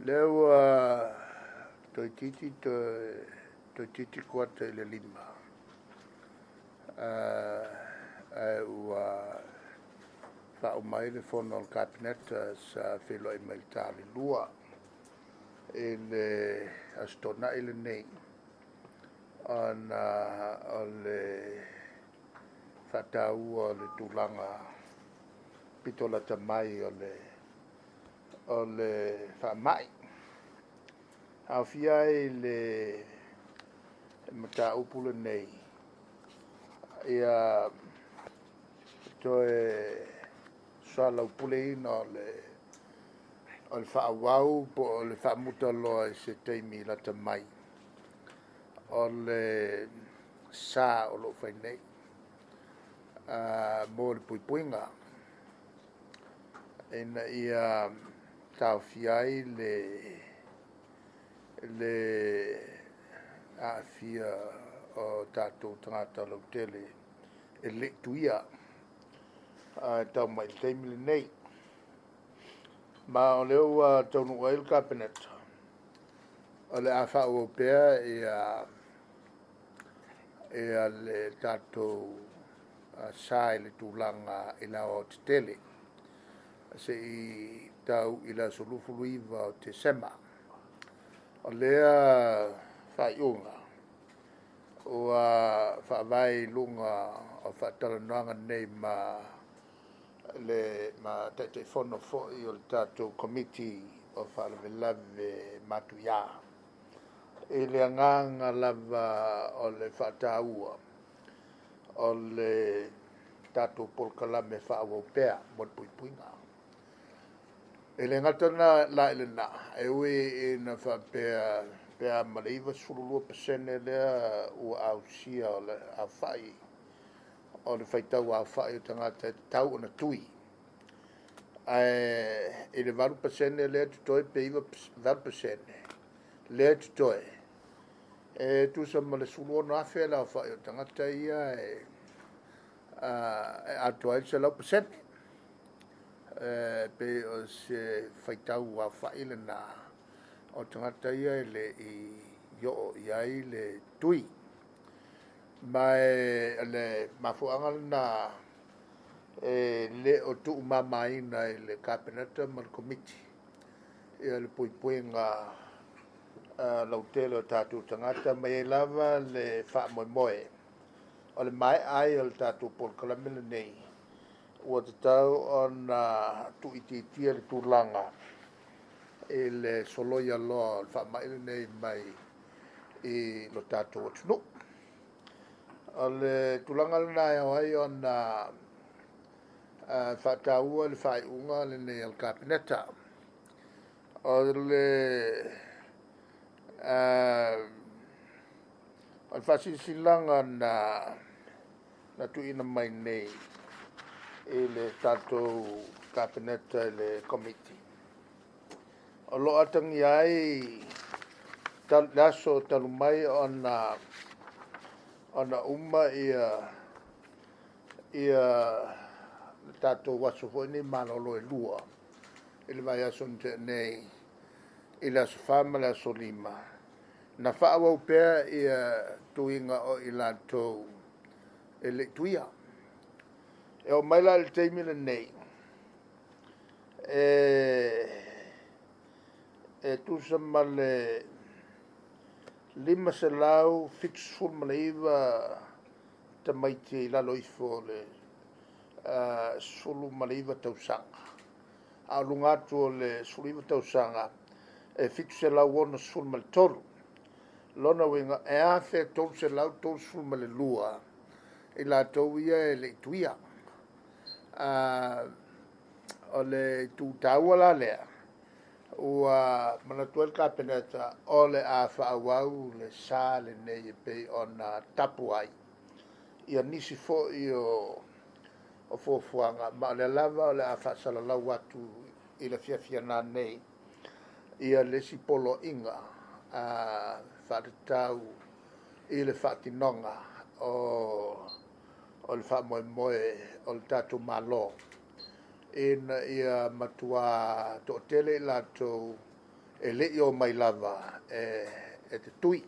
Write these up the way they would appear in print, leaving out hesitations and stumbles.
Lea ua toeitiiti toeitiiti kuata i le 5, ae ua faauma ai le fono a le Kapeneta sa feiloai mai i le ta o le 2 i le Aso Toonai lenei, ona o le faataua o le tulaga pito lata mai o le faamai, aofia ai le mataupu lenei ia toe soalaupuleina o le faaauau po o le faamuta loa i se taimi lata mai o le sa o lo o fai nei mo le puipuiga, ina ia taofia ai le aafia o tatou tagata lautele e le i tuia, ae tau mai i le taimi lenei. Ma o lea ua taunuu ai le Kapeneta, o le a faaauau pea le tatou sa i le tulaga i le aoaotetele, se i tau i le aso 29 o Tesema. O lea faaiuga, ua faavae i luga o faatalanoaga nei ma le Taitaifono foi o le tatou Komiti o Faalavelave Matuia, i le agaga lava o le faataua o le tatou polokalame e faaauau pea mo le puipuiga. E le gata la i lena, e ui ina faapea pe a ma le 92% lea ua ausia o le aofai o le faitau aofai o tagata e tatau ona tui. Ae i le 8% lea e totoe pe 8% lea e totoe, e tusa ma le 16,000 le aofai o tagata ia e atoa ai le 100%. E pei o se faitau aofai lena o tagata ia e le i oo i ai le tui. Ma o le mafuaaga lena e le o tuumamaina e le Kapeneta ma le Komiti le puipuiga lautele o tatou tagata, ma e i ai lava le faamoemoe, o le maea ai o le tatou polokalame lenei, ua tatau ona tuuitiitia le tulaga i le soloia loa o le faamai lenei mai i lo tatou atunuu. O le tulaga lena e ao ai ona faataua le faaiuga lenei a le Kapeneta. O le faasilasilaga na tuuina mai nei i le tatou Kapeneta i le Komiti, o lo o atagia ai le aso talu mai ona uma tatou aso foi nei malolo e 2 i le vaiaso na tea nei i le aso 4 ma le aso 5, na faaauau pea tuiga o i latou e le i tuia. E oo mai la i le taimi lenei, e tusa ma le 579 tamaiti e i lalo ifo o le 19 tausaga, a o luga atu o le 19 tausaga e 763. O lona uiga e 1,332 i latou ia e le i tuia. O le itu taua la lea, ua manatu ai le Kapeneta o le a faaauau le sa lenei e pei ona tapu ai nisi foi o fuafuaga, ma o lea lava o le a faasalalau atu i le afiafi a nanei le isi poloaiga faatatau i le faatinoga o le faamoemoe o le tatou Malo, ina ia matua toatele i latou e le i omai lava e tatui.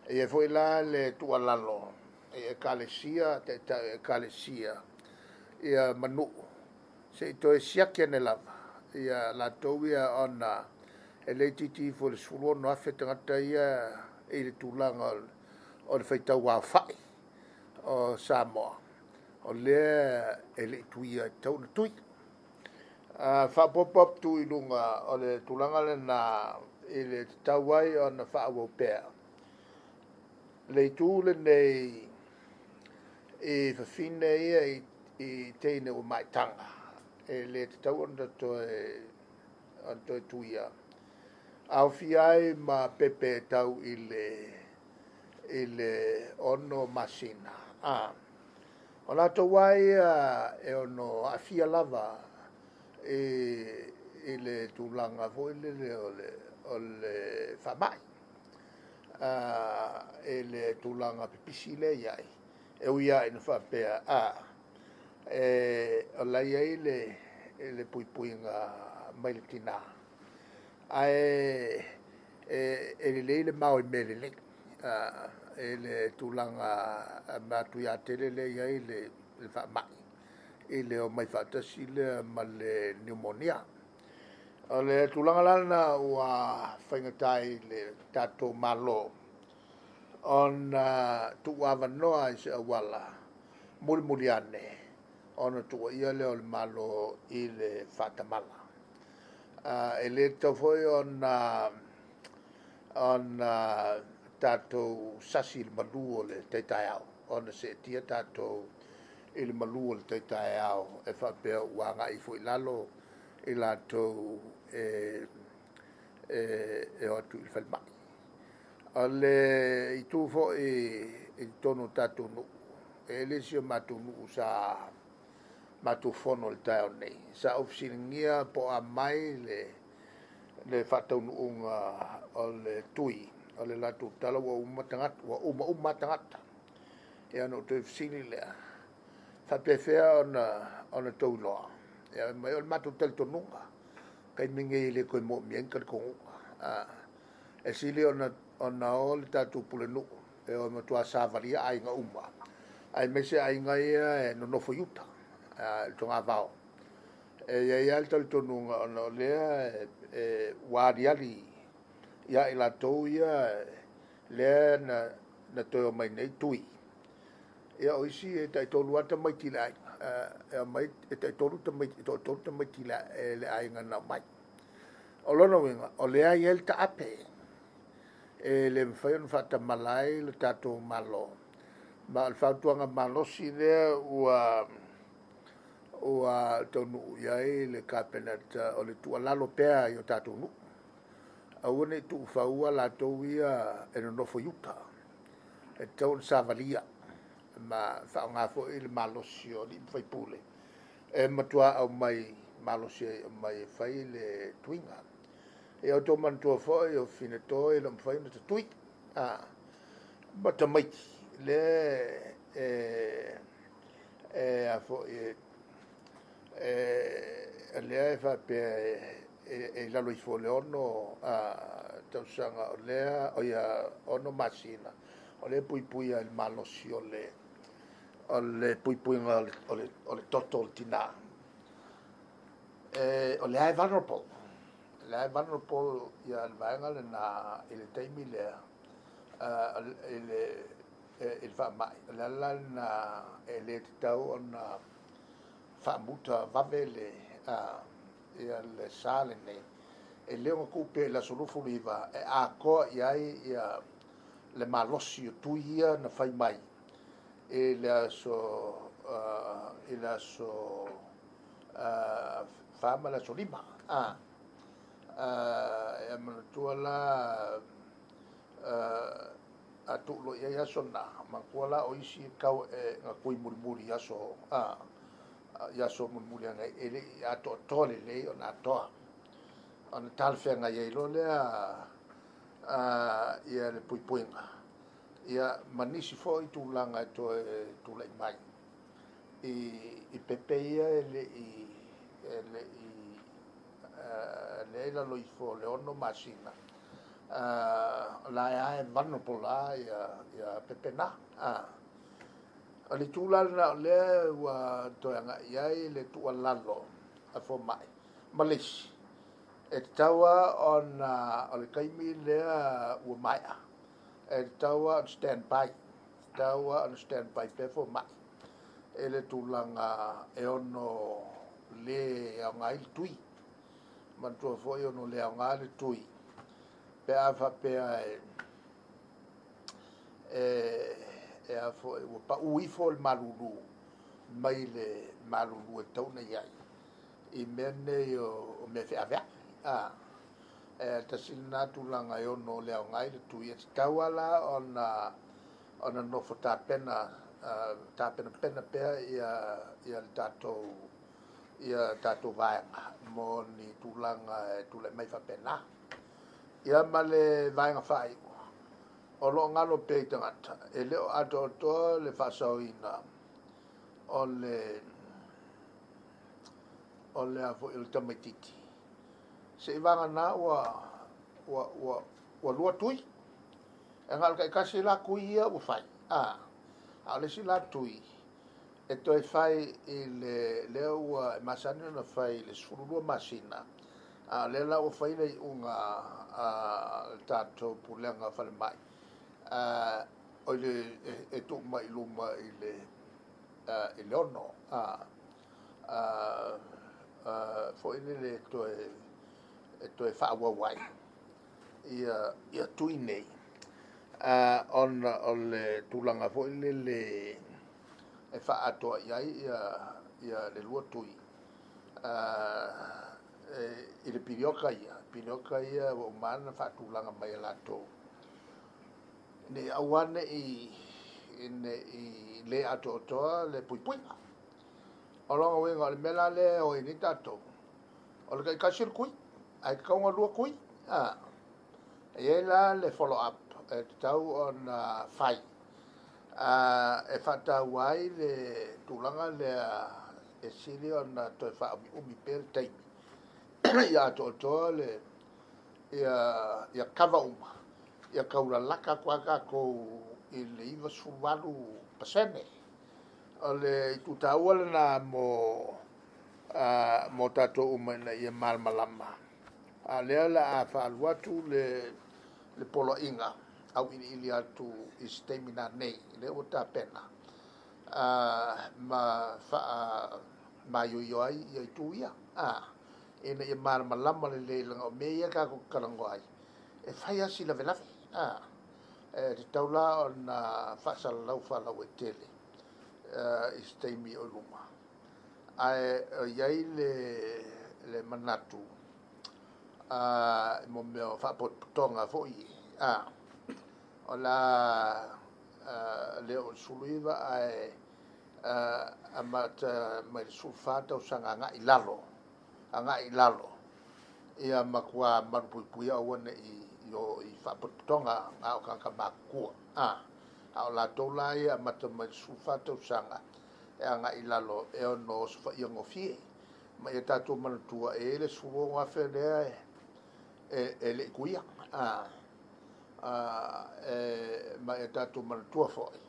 E i ai foi la le tuualalo i Ekalesia, Taitai o Ekalesia ia ma nuu, se i toe siaki ane lava ia latou ia ona e le itiiti ifo i le 16,000 tagata ia i le tulaga o le faitau aofai o Samoa, o lea e le i tuia e tatau ona tui. Faaopoopo atu i luga o le tulaga lena i le tatau ai ona faaauau pea le itu lenei i fafine ia i teine ua maitaga, e le tatau ona toe tuia, aofia ai ma pepe e tau i le 6 masina. O latou lava ia e ono aafia lava i le tulaga foi lele o le faamai, i le tulaga pipisi lea e i ai. E ui lava ina faapea o la e i ai le puipuiga mai le tina, ae e lelei le mao i mea lelei, i le tulaga matuia tele lea e i ai le faamai, i le omai faatasi lea ma le niumonia. O le tulaga la lena ua faigata ai i le tatou Malo ona tuuavanoa i se auala mulimuli ane ona tuuaia lea o le Malo i le faatamala. E le tatau foi ona tatou sasi i le malu o le tai taeao, ona seetia tatou i le malu o le tai taeao e faapea ua agai ifo i lalo i latou e o atu i le falemai. O le itu foi i totonu o tatou nuu, e i ai le isi o matou nuu sa matou fono i le taeao nei, sa ou fesiligia po o a mai le faataunuuga o le tui, o le latou tala ua uma uma lava tagata. Ia ona ou toe fesili lea, e faapefea ona outou iloa? Ae fai mai o le matou talitonuga, o le taimi lenei e le toe manaomia ai ni talitonuga. E sili ona o le tatou pulenuu e o e matua savalia aiga uma, aemaise aiga ia e nonofo i uta i le togavao. E i ai lava le talitonuga ona o lea ua aliali ia i latou ia lea na toe omai nei tui, ia o isi e taitolu lava tamaiti i le aiga, e omai e toatolu tamaiti i le aiga na omai. O lona uiga, o lea e i ai le taape, e le mafai ona faatamala ai le tatou Malo. Ma o le fautuaga malosi lea ua taunuu i ai le Kapeneta, o le tuualalo pea i o tatou nuu, aua ne i tuufaua latou ia e nonofo i uta, e tatau ona savalia ma faaaoga foi le malosi o alii ma faipule e matua aumai malosi e aumai e fai le tuiga. Ia outou manatua foi o fafine toe e le o mafai ona tatui, ma tamaiti lea o lea e faapea e i lalo ifo o le 6 tausaga 6 masina, o lea e puipuia i le malosi o le puipuiga o le toto o le tina. O lea e vulnerable, o lea e vulnerable le vaega lena i le taimi lea i le faamai. O le ala la lena e le tatau ona faamuta vave le sa lenei, e lelei ona tuu pea i le aso 29 e atoa i ai le malosi o tui ia na fai mai i le aso 4 ma le aso 5. Ia manatua la, a tuu loa i ai aso na, manatua la o isi na tui mulimuli i aso, i aso mulimuli ane ai, e le i atoatoa lelei ona atoa, ona talafeagai ai loa lea le puipuiga, ia ma nisi foi tulaga e toe tulai mai i pepe ia e le i lea i lalo ifo o le 6 masina, o la e vulnerable lava ia pepe na. O le itu la lena o lea ua toe agai i ai le tuualalo a fomai ma le isi, e tatau lava ona o le taimi lea ua maea, e tatau lava ona stand by, tatau lava ona stand by pea fomai i le tulaga e ono le aoga ai le tui. Manatua foi e ono le aoga le tui pe a faapea e a foi ua pau ifo le malulu mai le malulu e tatau ona i ai i mea nei o mea feaveai. E tasi lena tulaga e ono le aoga ai le tui, e tatau lava la ona nofo tapena, tapenapena pea ia le tatou ia tatou vaega mo ni tulaga e tulai mai faapena. Ia ma le vaega faaiu, o lo o galo pea i tagata, e le o atoatoa le faasaoina o le o le a foi o le tamaitiiti, seivagana ua 2 tui. E na o le taitasi la tui ia ua fai, a o le isi la tui e toe fai i le lea ua e masani ona fai i le 12 masina, a o lea la ua fai le iuga a le tatou Pulega o Falemai, o le e tuu mai i luma i le 6, foi lele e toe faaauau ai ia tui nei, ona o le tulaga foi lele e faaatoa i ai ia le 2 tui i le piriota ia ua uma ona faatulaga mai e latou, ina ia aua ne i le atoatoa le puipuiga. O lona uiga o le mea la lea e o ai nei tatou, o le taitasi le tui, ae tatau ona 2 tui. E i ai la le follow up e tatau ona fai, e faataua ai le tulaga lea e sili ona toe faaumiumi pea le taimi ia atoatoa le ia kava uma, ia taulalata atu lava tatou i le 98%. O le itu taua lena mo tatou uma ina ia malamalama, a o lea o le a faaalu atu le poloaiga auiliili atu i se taimi nanei, lea ua tapena ma faamaioio ai ia itu ia, ina ia malamalama lelei, leaga o mea ia tatou te talanoa ai, e fai lava si lavelave. E tatau la ona faasalalau faalauaitele i se taimi o i luma. Ae o i ai le manatu mo mea o faapotopotoga foi ia, o le a le oo i le 19 ae amata mai le 14 tausaga agai i lalo, ia matua malupuipuia aua ne i o i faapotopotoga na o tagata matutua. A o latou la ia e amata mai le 14 tausaga e agai i lalo, e ono osofaia gofie. Ma ia tatou manatua, e i ai le 16,000 lea e le i tuia. Ma ia tatou manatua foi,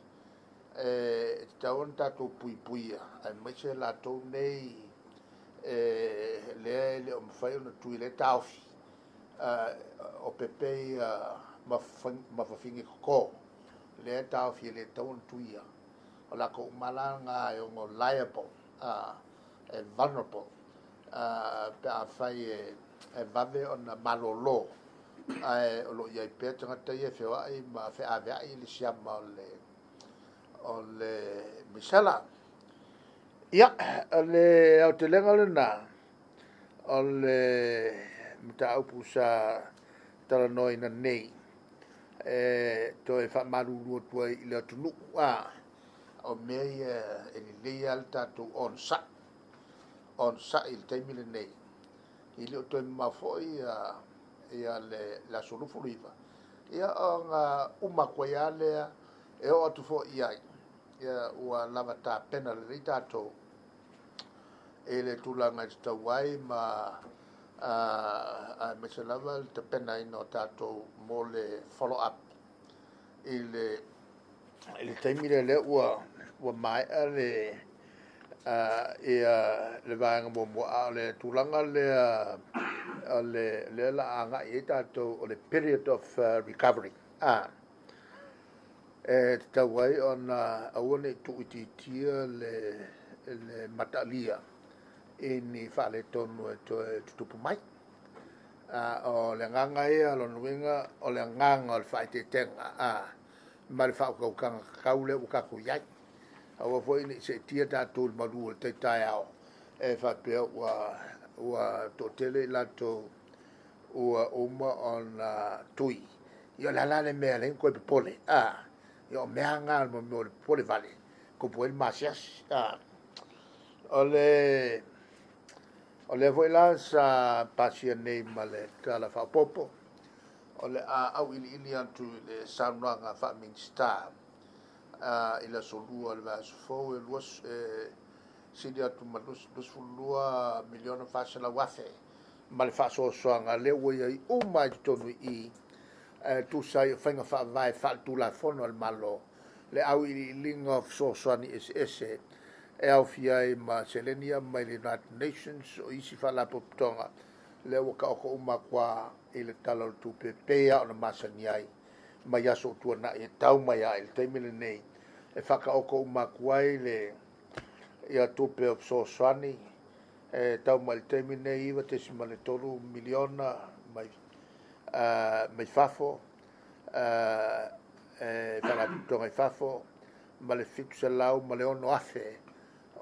e tatau ona tatou puipuia, aemaise latou nei lea e le o mafai ona tui, lea e taofi, o pepe ia ma fafine toto, lea e taofi e le tatau ona tuia. O latou uma la na e ono liable, e vulnerable, pe afai e vave ona malolo, ae o lo o i ai pea tagata ia e feoai ma feaveai le siama o le misela. Ia, o le aotelega lena o le mataupu sa talanoaina nei, e toe faamalulu atu ai i le atunuu, o mea ia e lelei lava le tatou onosai, onosai i le taimi lenei, e le o toe mamao foi ia le aso 29, ia ona uma atu ai lava lea, e oo atu foi i ai, ia ua lava tapena lelei tatou i le tulaga e tatau ai ma Aemaise lava le tapenaina o tatou mo le follow up i le taimi lea ua maea le vaega muamua, a o le tulaga lea o lea o le a agai i ai tatou, o le period of recovery. E tatau ai ona aua ne i tuuitiitia le mataalia i ni faaletonu e toe tutupu mai. O le agaga ia, o lona uiga o le agaga o le faaeteetega ma le faautautaga tatau lea ua tatou i ai. Aua foi ne i seetia tatou i le malu o le tai taeao, e faapea ua toatele i latou ua uma ona tui. Ia o le a la le mea e ala ai ona toe popole? Ia o mea lava na o le popole vale, e tupu ai le masiasi. O lea foi la sa pasia nei ma le Tala Faaopoopo, o le a auiliili atu i le saunoaga faa-Minisita i le aso Lua o le vaiaso fou, e sili atu ma le $22 miliona $400,000 ma le faasoasoaga lea ua i ai uma lava i totonu i i, e tusa ai o faiga faavae faale-Tulafono a le Malo, le auiliiliga o fesoasoani eseese e aofia ai ma seleni ia e aumai le United Nations, o isi faalapotopotoga, lea ua taoto uma atu lava i le Tala o le Tupe e pei lava ona masani ai mai aso ua tuanai e tau mai lava i le taimi lenei, e faataoto uma atu ai tupe o fesoasoani e tau mai i le taimi lenei e $9.3 miliona mai fafo, faalapotopotoga i fafo, ma le $706,000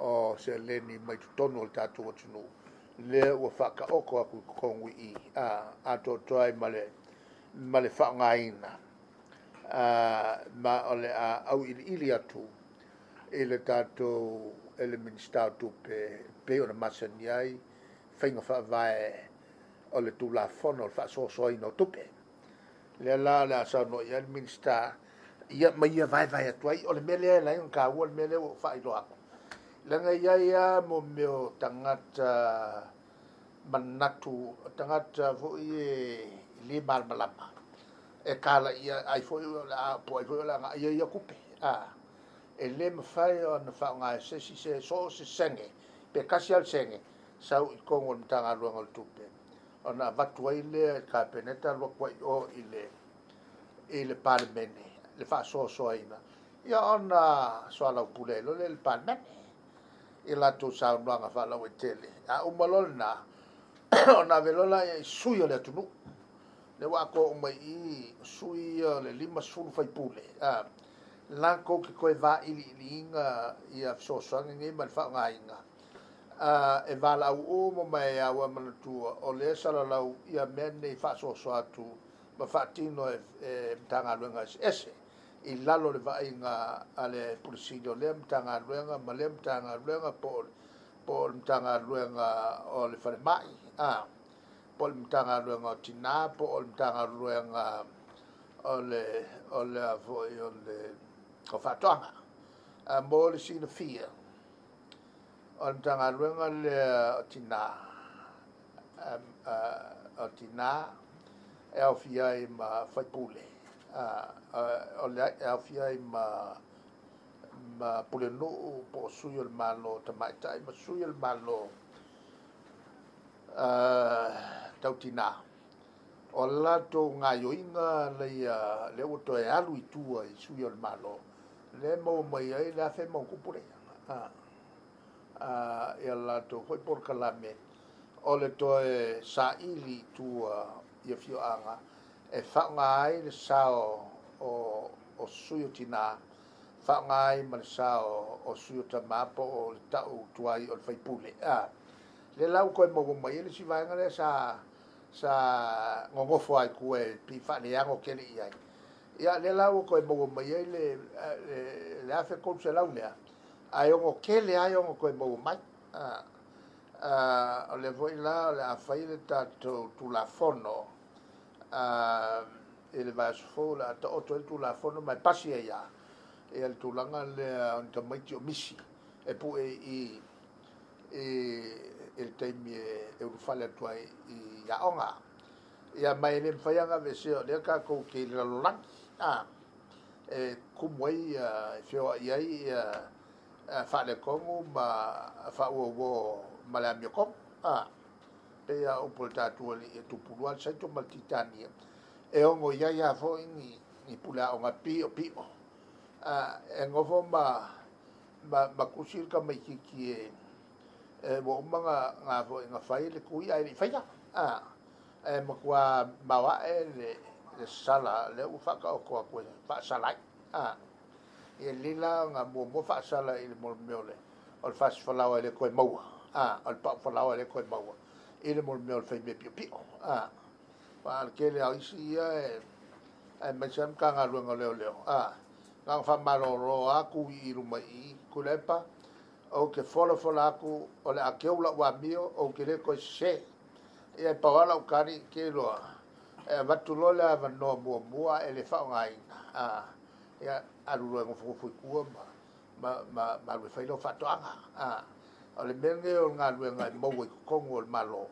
o seleni mai totonu o le tatou atunuu, lea ua faataoto atu i totonu i i, atoatoa ai ma le faaaogaina, ma o le a auiliili atu e le Minisita o Tupe e pei ona masani ai faiga faavae o le Tulafono o le faasoasoaina o tupe. O lea la o le a saunoa i ai le Minisita ia ma ia vaevae atu ai. O le mea lea e ala ai ona taua le mea lea ua ou faailoa atu, leaga e i ai lava mea o tagata manatu, tagata foi e le malamalama, e talaiina ai foi o le a, po o ai foi o le a aia ia tupe. E le mafai ona faaaoga e se isi so o se sene, pe tasi lava le sene, sau i totonu o le Matagaluega o le Tupe, ona avatu ai lea i le Kapeneta alu atu ai i o i le Palemene le faasoasoaina, ia ona soalaupule ai loa lea i le Palemene i latou saunoaga faalauaitele. A uma loa lena, ona ave loa lea i sui o le atunuu. Lea ua atoa uma i i sui ia o le 50 sui usufono, latou te toe vailiiliina ia fesoasoani nei ma le faaaogaina, e valaau uma mai lava. Ua manatua, o lea e salalau ia mea nei faasoasoa atu ma faatino e Matagaluega eseese i lalo o le vaaiga a le Pule Sili o lea Matagaluega ma lea Matagaluega, po o le Matagaluega o le Falemai, po o le Matagaluega o Tina, po o le Matagaluega o le Faatoaga. Mo le silafia, o le Matagaluega lea o Tina, e aofia ai ma faipule, e aofia ai ma pulenuu po o sui o le Malo tamaitai ma sui o le Malo tau tina. O latou gaioiga lea ua toe alu i tua i sui o le Malo, lea e maua mai ai le 1,000+ lea. Ia latou foi polokalame o le toe saili i tua i afioaga e faaaoga ai le sao o sui o tina, faaaoga ai ma le sao o sui o tama, po o le tau tuai o le faipule. Lea la ua toe maua mai ai le isi vaega lea sa nonofo ai tua e pei faaleano tele i ai. Ia lea la ua toe maua mai ai le 1,300 lea, ae ono tele ai ono toe maua mai. O lea foi la o le a fai le tatou Tulafono i le vaiaso fou, o le a taoto ai le Tulafono ma e pasi ai lava ia le tulaga lea o ni tamaiti o misi e pue i i le taimi e ulufale atu ai i aoga. Ia ma e le mafai lava ona aveesea o lea tatou te i le lalolagi, a, e tumu ai, e feoai ai faaletonu ma faauouo ma le amiotonu. A, pei lava o upu a le tatou Alii e tupulua le saito ma le titania, e ono i ai lava foi ni puleaoga piopio. E nofo ma tusi le tamaitiiti e ua uma ona fai le tui ae le i faia. Ae matua maoae le sala lea ua faataoto atu e faasala ai. E lelei la ona muamua faasala i le mea o le fasi falaoa e le toe maua, o le pau falaoa e le toe maua, i le mea o le faimea piopio. Aua o le tele lava o isi ia, aemaise lava le Matagaluega o Leoleo, na ona faamalolo lava tu i luma i i, Tuilaepa, ou te folafola atu o le a teu lau amio, ou te le toe sese. Ia e pau lava lau tali, ou te iloa, e avatu loa le avanoa muamua ae le faaaogaina, ia alu loa e nofonofo i tua ma alu e fai lau faatoaga. O le mea lenei o le galuega e maua i totonu o le Malo,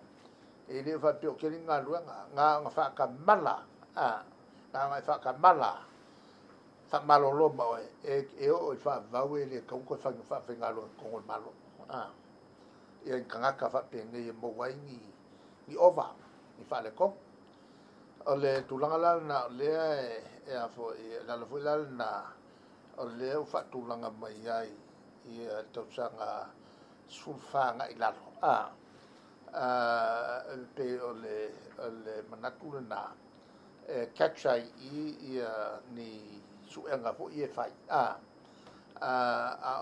e le faapea o tele ni galuega, na ona faatamala lava, na ona e faatamala lava, faamalolo ma oe, e oo i le faavavau e le tatau ona toe faafaigaluega i totonu o le Malo. Ia ni tagata faapenei e maua ai ni ova, ni faaletonu. O le tulaga la lena o lea e a foi, o le ala foi la lena o lea ua faatulaga mai ai le tausaga 14 agai i lalo, e pei o le manatu lena e catch ai i i ni suega foi ia e fai, a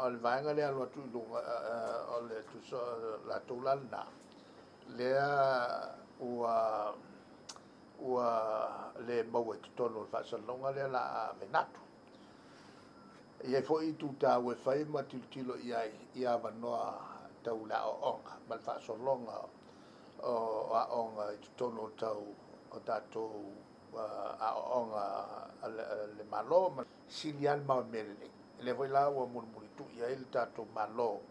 o le vaega lea e alu atu i luga, o le tusa o latou la lena, lea ua le maua i totonu o le faasalalauga lea o le a aveina atu. E i ai foi itu taua e fai ma tilotilo i ai i avanoa tau le aoaoga ma le faasologa o aoga i totonu o tatou aoaoga a le Malo. Sili lava le mao i mea lelei. O lea foi la ua mulimulitui ai le tatou Malo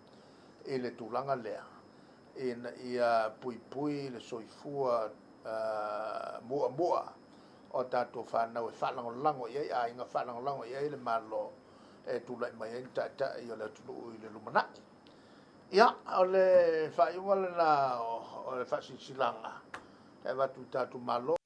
i le tulaga lea, ina ia puipui le soifua muamua o tatou fanau e faalagolago i ai aiga, faalagolago i ai le Malo e tulai mai ai ni taitai o le atunuu i le lumanai. Ia, o le faaiuga lena o le faasilasilaga e avatu i le tatou Malo.